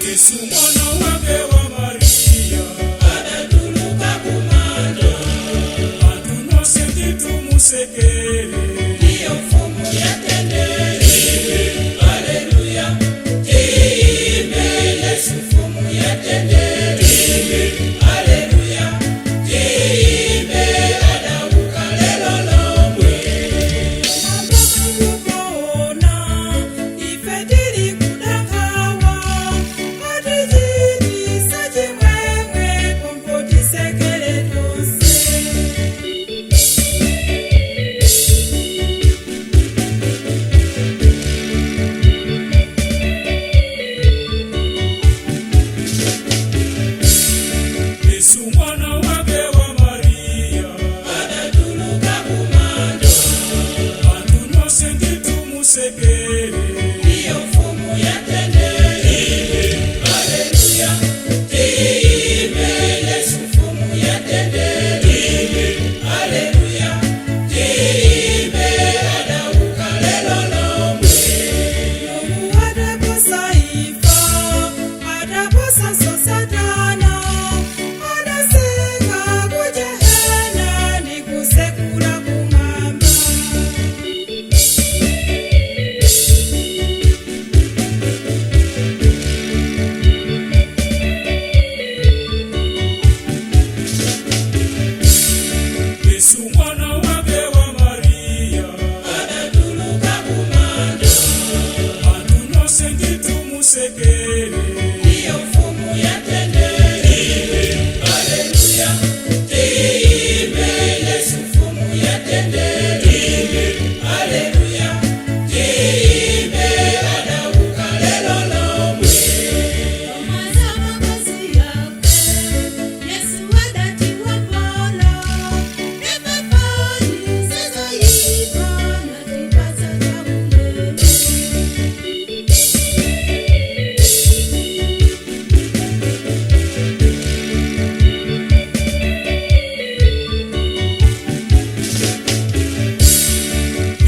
Yesu mwana wake wa Maria Adatuluka kumanda, anthu nonse nditumusekere. Ndiyo mfumu yatendere. Haleluya, tiimbe Yesu mfumu yatendere. Haleluya, tiimbe adauka lelo lomwe. Kuona ife tili kudakawa atichitisa chimwemwe pompotisekele tonse. Yesu mwana wake wa Maria Adatuluka kumanda, anthu nonse nditumusekere. Ndiyo mfumu yatendere. Haleluya, tiimbe Yesu mfumu yatendere. Haleluya, tiimbe adauka lelo lomwe. Mulungu adaposa ifa, adaposa Satana, adasenga kujehena ni kusekula kumwamba. Yesu mwana wake wa Maria Adatuluka kumanda, anthu nonse nditumusekere. Ndiyo mfumu yatendere. Haleluya, tiimbe Yesu mfumu yatendere. Haleluya, tiimbe adauka lelo lomwe.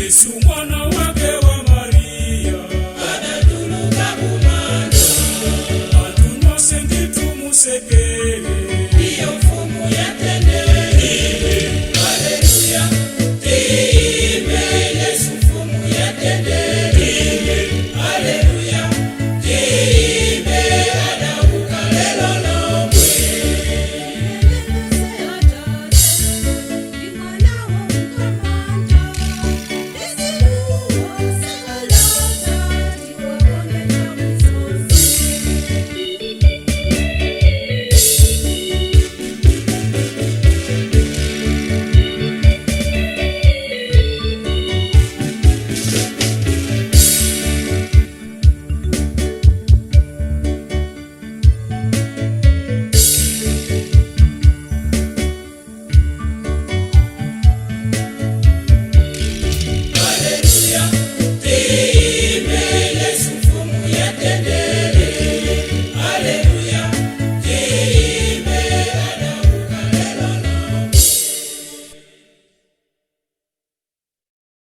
Yesu mwana wake wa Maria Adatuluka kumanda, anthu nonse nditumusekere.